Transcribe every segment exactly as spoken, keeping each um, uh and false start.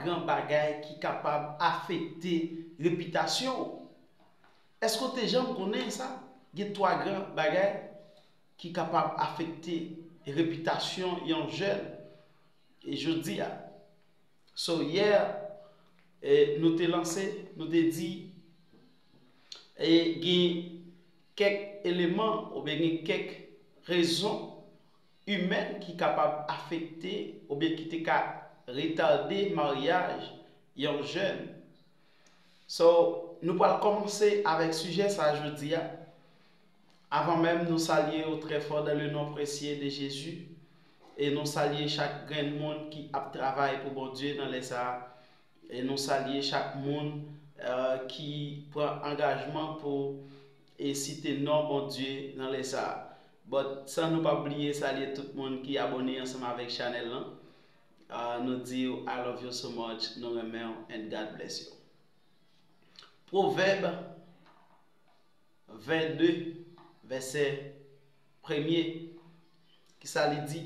Gran bagay ki kapab afekte repitasyon w. Èske w te janm konnen sa? Gen twa gran bagay ki kapab afekte repitasyon yon jèn. E jodi a, so yè, e, nou te lanse, nou te di, e, gen kèk eleman oubyen gen kèk rezon imèn ki kapab afekte oubyen ki te ka retade maryaj yon jèn. So, nou pral kòmanse avèk sijè sa a jodi a. Avan menm, nou salye w trè fò dans le nom précieux de Jésus. E nou salye chak grenn moun ki ap travay pou Bondye nan lè sa a. E nou salye chak moun, eh, ki pran angajman pou e site non Bondye nan lè sa a. But san nou pa bliye salye tout moun ki abòne ansanm avèk chanèl lan. Ah, nou di w, I love you so much, nou renmen w, and God bless you. Pwovèb vennde, vèsè premye, ki sa li di?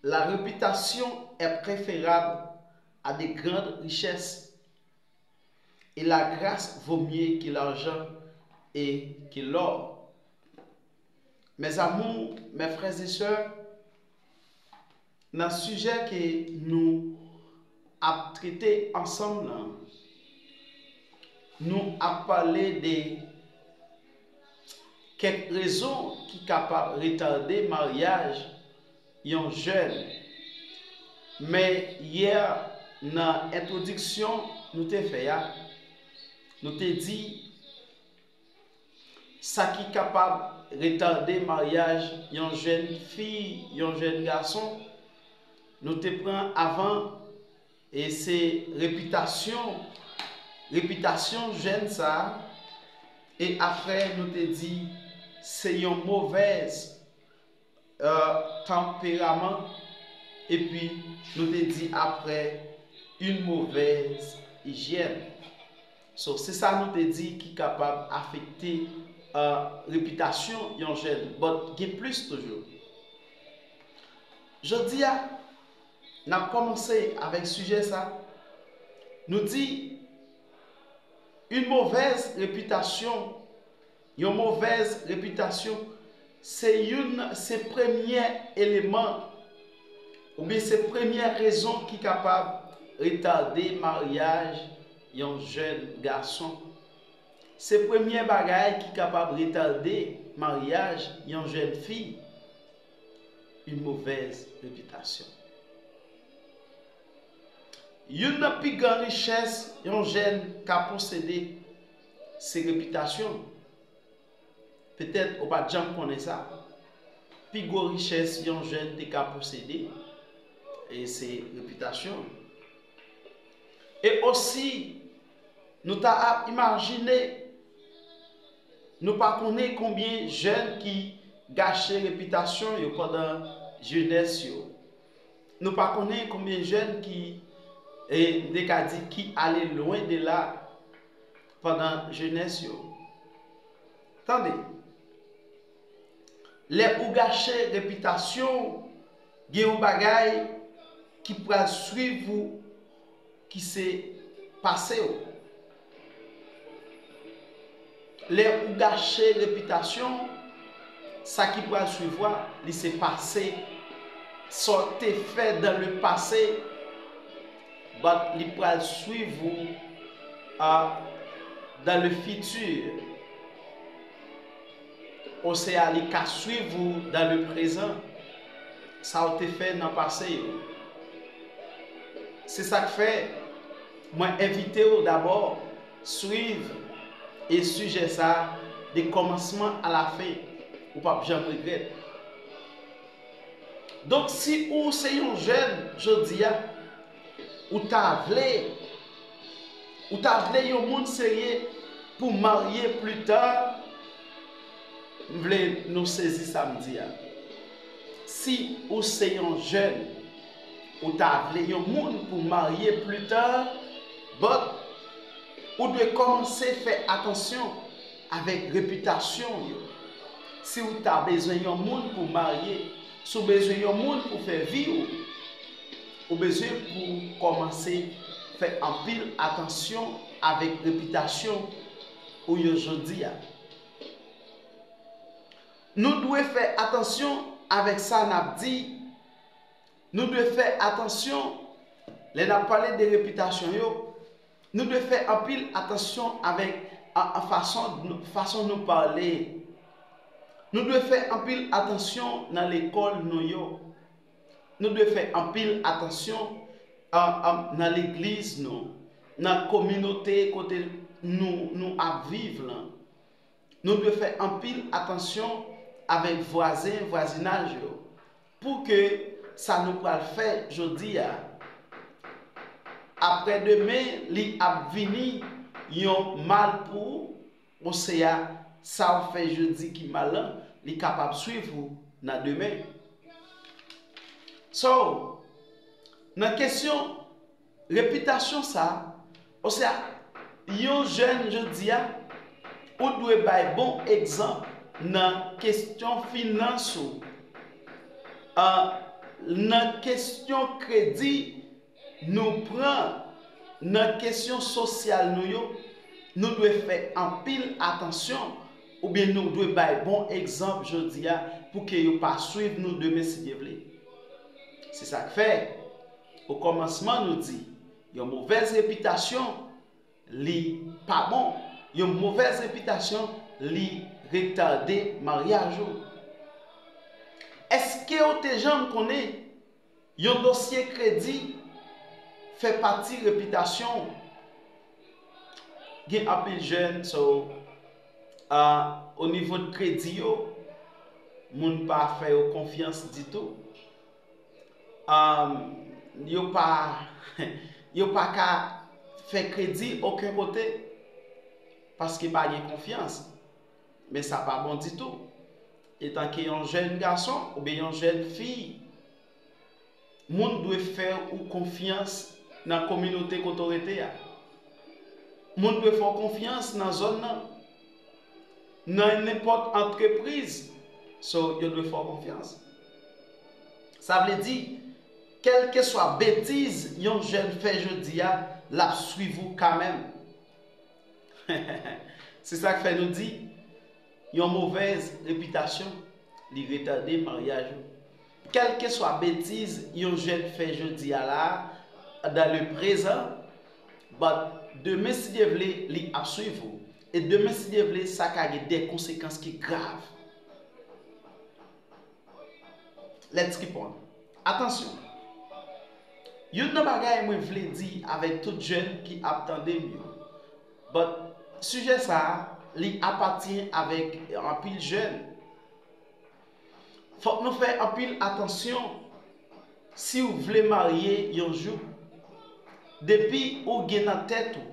La réputation est préférable à de grandes richesses, et la grâce vaut mieux que l'argent et que l'or. Mes amours, mes frères et sœurs, nan sijè ke nou ap trete ansanm nan, nou ap pale de kèk rezon ki kapab retade maryaj yon jèn. Men yè, nan entwodiksyon nou te fè a, nou te di sa ki kapab retade maryaj yon jèn fi, yon jèn gason, nou te pran avan, e se repitasyon, repitasyon jèn sa a, e apre nou te di se yon movèz, euh, tanperaman, epi nou te di apre, une mauvaise hygiène. So, se sa nou te di ki kapab afekte, euh, repitasyon yon jèn, but gen plis toujou. Jodi a, n ap kòmanse avèk sijè sa. Nou di, une mauvaise réputation, yon movèz repitasyon, se youn, se premyè eleman, oubyen se premyè rezon ki kapab retade maryaj yon jèn gason. Se premyè bagay ki kapab retade maryaj yon jèn fi, une mauvaise réputation. Youn nan pi gran richès yon jèn ka posede, se repitasyon l. Petèt ou pa t janm konnen sa. Pi gwo richès yon jèn te ka posede, e se repitasyon l. E osi, nou ta ap imajine, nou pa konnen konbyen jèn ki gache repitasyon yo pandan jenès yo. Nou pa konnen konbyen jèn ki, e, m te ka di, ki ale lwen de la pandan jenès yo. Tande, lè ou gache repitasyon w, gen yon bagay ki pral swiv ou, ki se pase w. Lè ou gache repitasyon w, sa ki pral swiv ou a, li se pase. Sa w te fè dans le passé, but li pral swiv ou, a, dans le futur. Osea li ka swiv ou dans le présent. Sa w te fè nan pase yo. Se sa k fè, mwen envite w dabò swiv e sijè sa a de kòmansman a la fen. Ou p ap janm regrèt. Donk, si ou se yon jèn jodi a, ou ta vle, ou ta vle yon moun serye pou marye pli ta, m vle nou sezi sa m di a. Si ou se yon jèn, ou ta vle yon moun pou marye pli ta, but ou dwe kòmanse fè atansyon avèk repitasyon w yo. Si w ta bezwen yon moun pou w marye, si w bezwen yon moun pou w fè vi w, Ou bezwen pou kòmanse fè anpil atansyon avèk repitasyon ou yo jodi a. Nou dwe fè atansyon avèk sa n ap di. Nou dwe fè atansyon lè n ap pale de repitasyon yo. Nou dwe fè anpil atansyon avèk a, a fason, fason nou pale. Nou dwe fè anpil atansyon nan lekòl nou yo. Nou dwe fè anpil atansyon a, a, nan legliz nou, nan kominote kote nou, nou ap viv lan. Nou dwe fè anpil atansyon avèk vwazen, vwazinaj yo, pou ke sa nou pral fè jodi a, aprè demen, li ap vini yon mal pou ou, osea sa w fè jodi ki mal lan, li kapab swiv ou nan demen. So, nan kesyon repitasyon sa, osea yon jèn jodi a, ou dwe bay bon egzanp nan kesyon finans ou, a, nan kesyon kredi nou pran, nan kesyon sosyal nou yo, nou dwe fè anpil atansyon, oubyen nou dwe bay bon egzanp jodi a pou ke yo pa swiv nou demen si Dye vle. Se sa k fè, o kòmansman nou di, yon movèz repitasyon, li pa bon. Yon movèz repitasyon, li retade maryaj ou. Èske w te janm konnen yon dosye kredi fè pati repitasyon w? Gen anpil jèn, so, a, o nivo de kredi yo, moun pa fè yo konfyans ditou. A, yo pa, yo pa ka fè kredi okenn kote, paske pa gen konfyans. Men sa pa bon ditou. Etanke yon jèn gason oubyen yon jèn fi, moun dwe fè ou konfyans nan kominote kote w rete a. Moun dwe fè w konfyans nan zòn nan, nan nenpòt antrepriz. So, yo dwe fè w konfyans. Sa vle di, kèlkeswa betiz yon jèn fè jodi a, l ap swiv ou kanmenm. Se sa k fè nou di, yon movèz repitasyon, li retade maryaj ou. Kèlkeswa betiz yon jèn fè jodi a la, dans le présent, but demen, si Dye vle, li ap swiv ou. E demen, si Dye vle, sa ka gen de konsekans ki grav. Let's keep on. Atansyon. Youn nan bagay mwen vle di avèk tout jèn ki ap tande m yo. But sijè sa a, li apatyen avèk anpil jèn. Fòk nou fè anpil atansyon si w vle marye yon jou. Depi ou gen nan tèt ou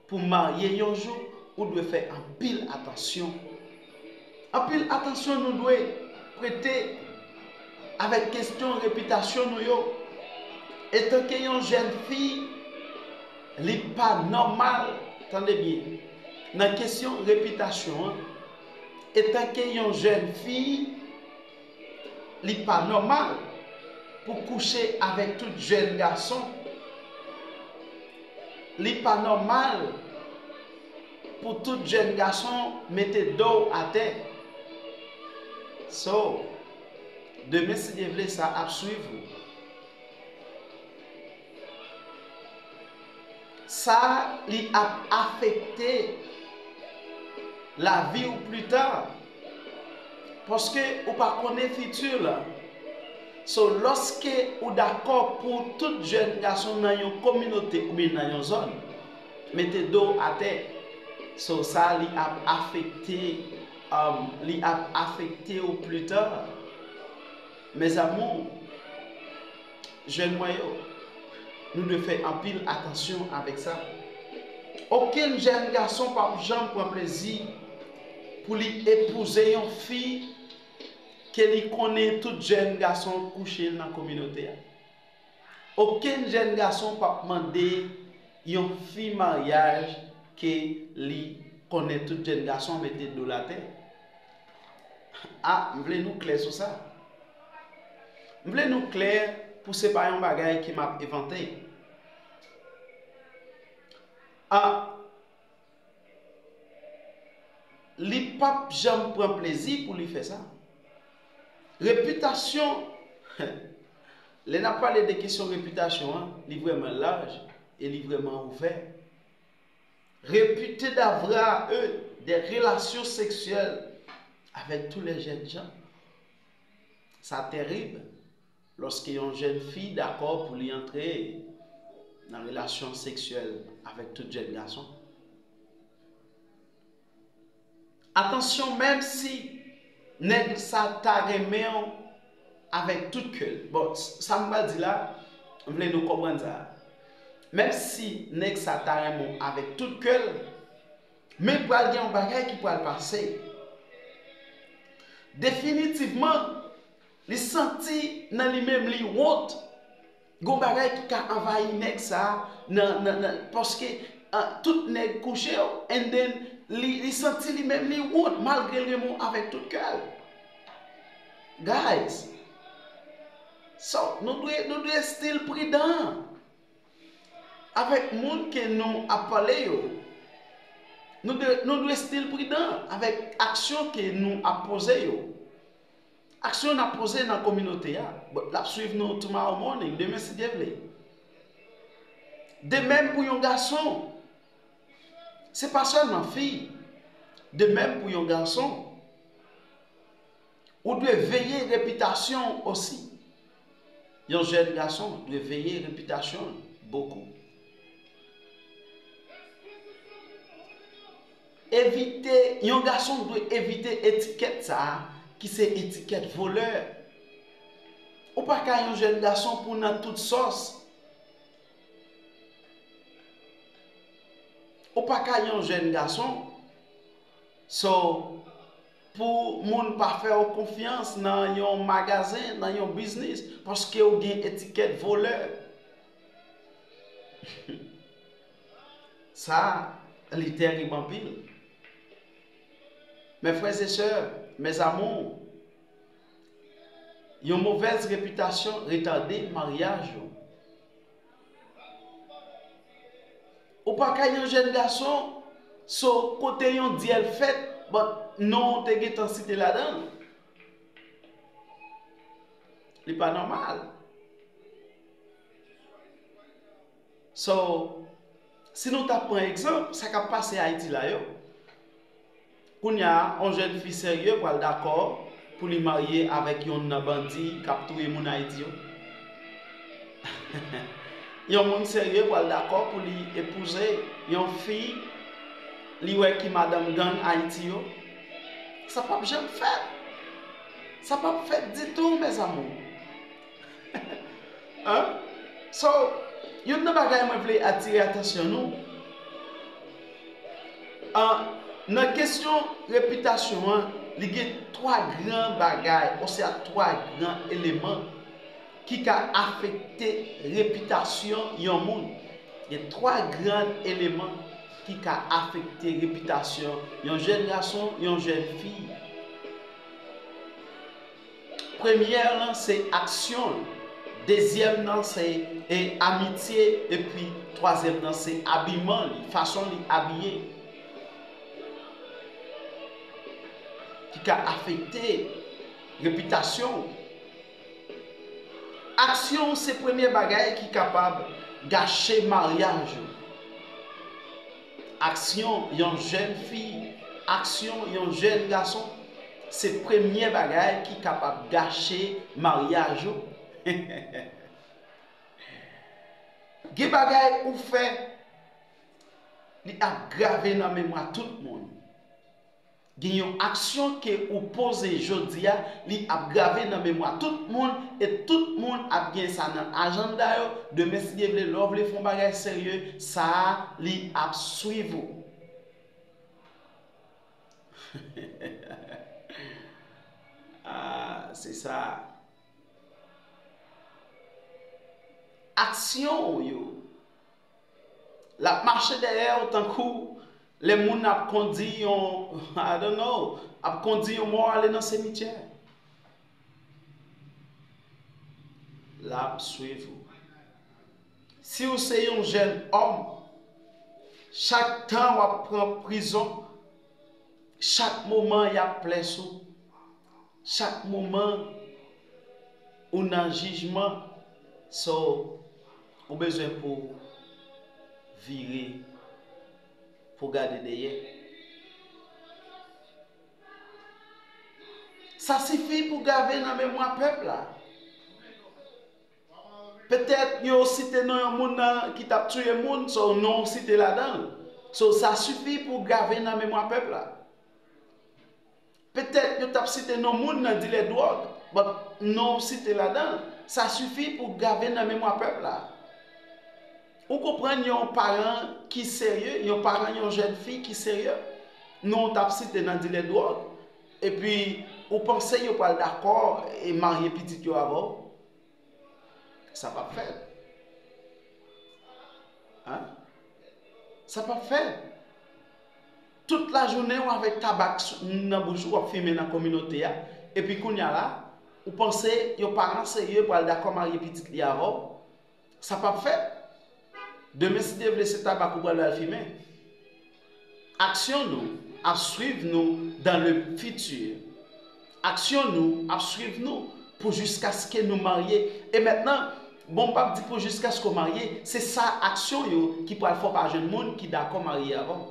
pou marye yon jou, ou dwe fè anpil atansyon. Anpil atansyon nou dwe prete avèk kesyon repitasyon nou yo. Etanke yon jèn fi, li pa nòmal, tande byen, nan kesyon repitasyon an. Etanke yon jèn fi, li pa nòmal pou kouche avèk tout jèn gason. Li pa nòmal pou tout jèn gason mete do w atè. So, demen, si Dye vle, sa ap swiv ou. Sa, li ap afekte lavi w pli ta. Paske ou pa konnen fiti w la. So, lòske ou dakò pou tout jèn gason nan yon kominote oubyen nan yon zòn mete do w atè, so, sa, li ap afekte, um, li ap afekte w pli ta. Mes amours, jèn mwen yo, nou dwe fè anpil atansyon avèk sa. Okenn jèn gason p ap janm pran plezi pou li epouze yon fi ke li konnen tout jèn gason kouche l nan kominote a. Okenn jèn gason p ap mande yon fi maryaj ke li konnen tout jèn gason mete do l atè. A, m vle nou klè sou sa. M vle nou klè pou se pa yon bagay ke m ap envante. A, li p ap janm pran plezi pou li fè sa. Repitasyon, lè n ap pale de kesyon repitasyon an, li vrèman laj e li vrèman ouvè. Réputé d'avoir eu des relations sexuelles avec tous les jeunes gens. Sa tèrib lòske yon jèn fi dakò pou li antre nan relasyon seksyèl avèk tout jèn gason. Atansyon, menm si nèg sa ta renmen w avèk tout kè l. Bon, s- sa m pral di la, m vle nou konprann sa. Menm si nèg sa ta renmen w avèk tout kè l, men pral gen yon bagay ki pral pase. Definitivman, li santi nan li menm li wont. Gon bagay ki ka anvayi nèg sa nan, nan, nan, paske ah, tout nèg kouche yo, and then li, li santi li menm li wont malgre l renmen w avèk tout kè l. Guys, so, nou dwe, nou dwe still pridan avèk moun ke nou ap pale yo. Nou dwe, nou dwe still pridan avèk aksyon ke nou ap poze yo. Aksyon n ap poze nan kominote a, but l ap swiv nou tomorrow morning, demen si Dye vle. De menm pou yon gason, se pa sèlman fi. De menm pou yon gason, ou dwe veye repitasyon w osi. Yon jèn gason dwe veye repitasyon l bokou. Evite, yon gason dwe evite etikèt sa a ki se etikèt volè. Ou pa ka yon jèn gason pou nan tout sòs. Ou pa ka yon jèn gason, so, pou moun pa fè w konfyans nan yon magazen, nan yon biznis, paske w gen etikèt volè. Sa, li tèrib anpil. Mes frères et sœurs, mes amours, yon movèz repitasyon retade maryaj ou. Ou pa ka yon jèn gason, so kote yon dyèl fèt, but non w te gentan site ladan l. Li pa nòmal. So, si nou ta pran egzanp, sa k ap pase Ayiti la yo, kounye a, yon jèn fi serye pral dakò pou li marye avèk yonn nan bandi k ap touye moun Ayiti yo. Yon moun serye pral dakò pou li epouze yon fi li wè ki madanm gang Ayiti yo. Sa p ap janm fèt. Sa p ap fèt ditou, mes amours. Hein? So, youn nan bagay mwen vle atire atansyon nou, an, nan kesyon repitasyon an, li gen twa gran bagay, oswa twa gran eleman ki ka afekte repitasyon yon moun. Gen twa gran eleman ki ka afekte repitasyon yon jèn gason, yon jèn fi. Premyè lan se aksyon l, dezyèm nan se e, amitye, epi twazyèm nan se abiman li, fason li abiye, ki ka afekte repitasyon w. Aksyon w se premye bagay ki kapab gache maryaj ou. Aksyon yon jèn fi, aksyon yon jèn gason, se premye bagay ki kapab gache maryaj ou. Gen bagay ou fè, li ap grave nan memwa tout moun. Gen yon aksyon ke ou poze jodi a, li ap grave nan memwa tout moun, e tout moun ap gen sa nan ajanda yo. Demen, si Dye vle, lè w vle fè yon bagay serye, sa a, li ap swiv ou. Ah, se sa. Aksyon w yo, l ap mache dèyè w tankou lè moun ap kondi yon, I don't know, ap kondi yon mò ale nan simityè. L l ap swiv ou. Si w se yon jèn òm, chak tan w ap pran prizon, chak moman y ap plè sou, chak moman ou nan jijman, so, ou bezwen pou w vire, pou w gade dèyè. Sa sifi pou grave nan memwa pèp la. Petèt yo site non yon moun nan ki t ap touye moun, so non w site ladan l. So sa sifi pou grave nan memwa pèp la. Petèt yo t ap site non moun nan dilè dwòg, but non w site ladan l. Sa sifi pou grave nan memwa pèp la. Ou konprann yon paran ki serye, yon paran yon jèn fi ki serye, non w t ap site nan dilè dwòg, epi ou panse yo pral dakò e marye pitit yo avè w? Sa p ap fèt. Hein? Sa p ap fèt. Tout lajounen w avèk tabak nan bouch ou, w ap fimen nan kominote a, epi kounye a la, ou panse yon paran serye pral dakò marye pitit li avè w? Sa p ap fèt. Demen, si Dye vle, se tabak ou pral al fimen. Aksyon nou ap swiv nou dans le futur. Aksyon nou ap swiv nou pou jiskaske nou marye. E mentnan, bon, m p ap di pou jiskaske w marye, se sa aksyon yo ki pral fè w pa jwenn moun ki dakò marye avè w.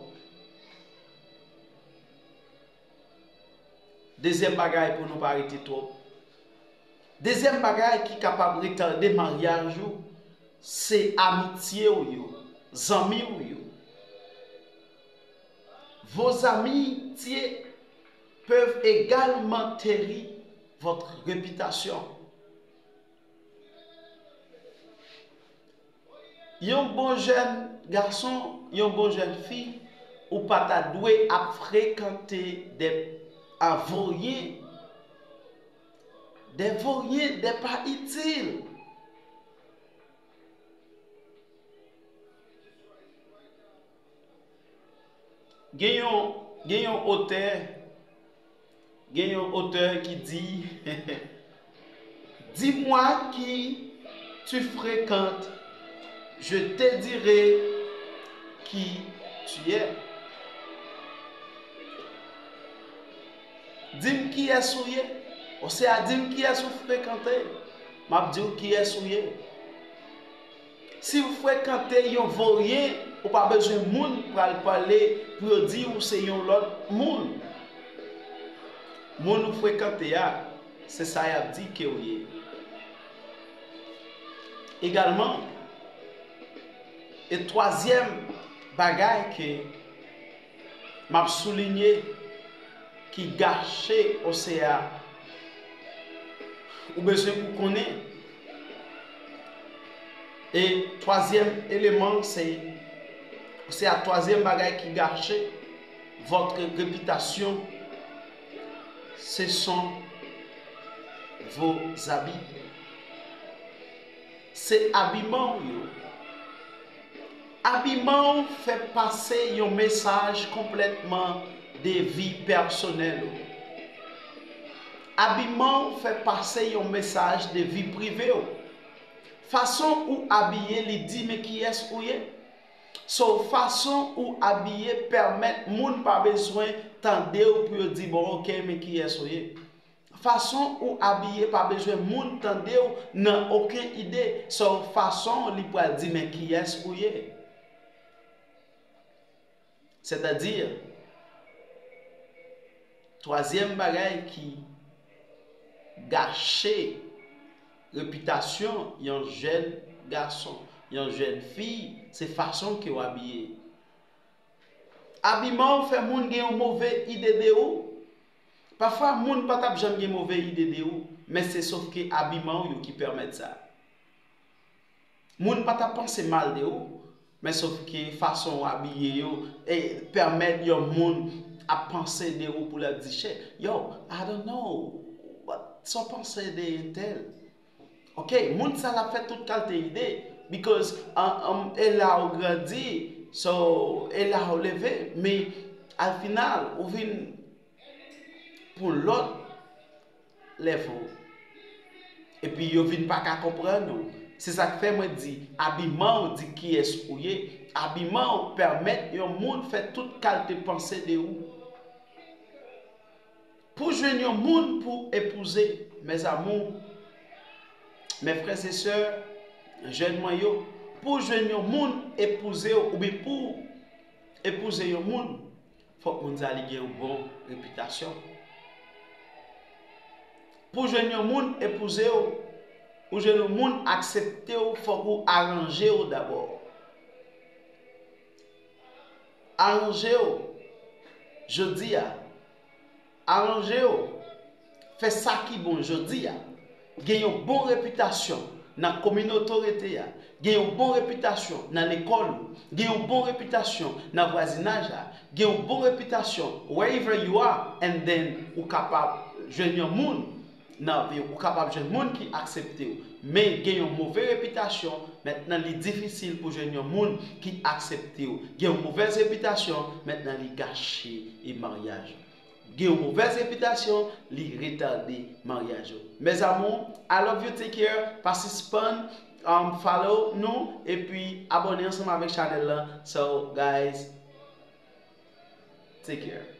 Dezyèm bagay, pou nou pa rete twòp. Dezyèm bagay ki kapab retade maryaj ou, se amitye w yo, zanmi w yo. Vos amitiés peuvent également ternir votre réputation. Yon bon jèn gason, yon bon jèn fi, ou pa ta dwe ap frekante de a voryen, de voryen, de pa itil. Gen yon, gen yon otè, gen yon otè ki di, dis-moi qui tu fréquentes, je te dirai qui tu es. Di m kiyès ou ye. Osea, di m kiyès ou frekante. M ap di w kiyès ou ye. Si w frekante yon voryen, ou pa bezwen moun pral pale pou yo di w se yon lòt moun. Moun ou frekante a, se sa y ap di ke w ye. Egalman, e twazyèm bagay ke m ap soulinye ki gache Osea, ou bezwen pou konnen. E twazyèm eleman, se, Osea, twazyèm bagay ki gache votre réputation, ce sont vos habits. Se abiman w yo. Abiman w fè pase yon mesaj konplètman de vi pèsonèl ou. Abiman w fè pase yon mesaj de vi prive w. Fason ou abiye, li di men kiyès ou ye. So, fason ou abiye pèmèt moun pa bezwen tande w pou yo di, bon, oke, men kiyès ou ye. Fason ou abiye pa bezwen moun tande w nan okenn ide. So, fason w li pral di men kiyès ou ye. Sètadi, twazyèm bagay ki gache repitasyon yon jèn gason, yon jèn fi, se fason ke w abiye. Abiman w fè moun gen yon move ide de ou. Pafwa, moun pa t ap janm gen move ide de ou, men se sòf ke abiman w yo ki pèmèt sa. Moun pa t ap panse mal de ou, men sòf ke fason w abiye yo e pèmèt yon moun ap panse de ou pou l ap di, chè, yo, I don't know, but sa w panse de entèl? Ok, moun sa l ap fè tout kalte ide, because, um, um, e la ou grandi, so, e la ou leve, men al final, ou vin pou lòt level. Epi yo vin pa ka konprann ou. Se sa k fè mwen di, abiman w di kiyès ou ye. Abiman w pèmèt yon moun fè tout kalte panse de ou. Pou jwenn yon moun pou epouze, mes amours, mes frères et sœurs, jèn mwen yo, pou jwenn yon moun epouze w oubyen pou epouze yon moun, fòk moun sa li gen yon bon repitasyon. Pou jwenn yon moun epouze w, ou jwenn yon moun aksepte w, fòk ou aranje w dabò. Aranje w jodi a. Aranje w. Fè sa ki bon jodi a. Gen yon bon repitasyon nan kominote w rete a. Gen yon bon repitasyon nan lekòl ou. Gen yon bon repitasyon nan vwazinaj la. Gen yon bon repitasyon wherever you are, and then ou kapab jwenn yon moun nan vi w. Ou kapab jwenn moun ki aksepte w. Men gen yon move repitasyon, mentnan li difisil pou jwenn yon moun ki aksepte w. Gen yon movèz repitasyon, mentnan li gache e maryaj ou. Gen yon movèz repitasyon, li retade maryaj ou. Mes amours, I love you, take care, pa sispann um, follow nou, epi abòne ansanm avèk chanèl la. So, guys, take care.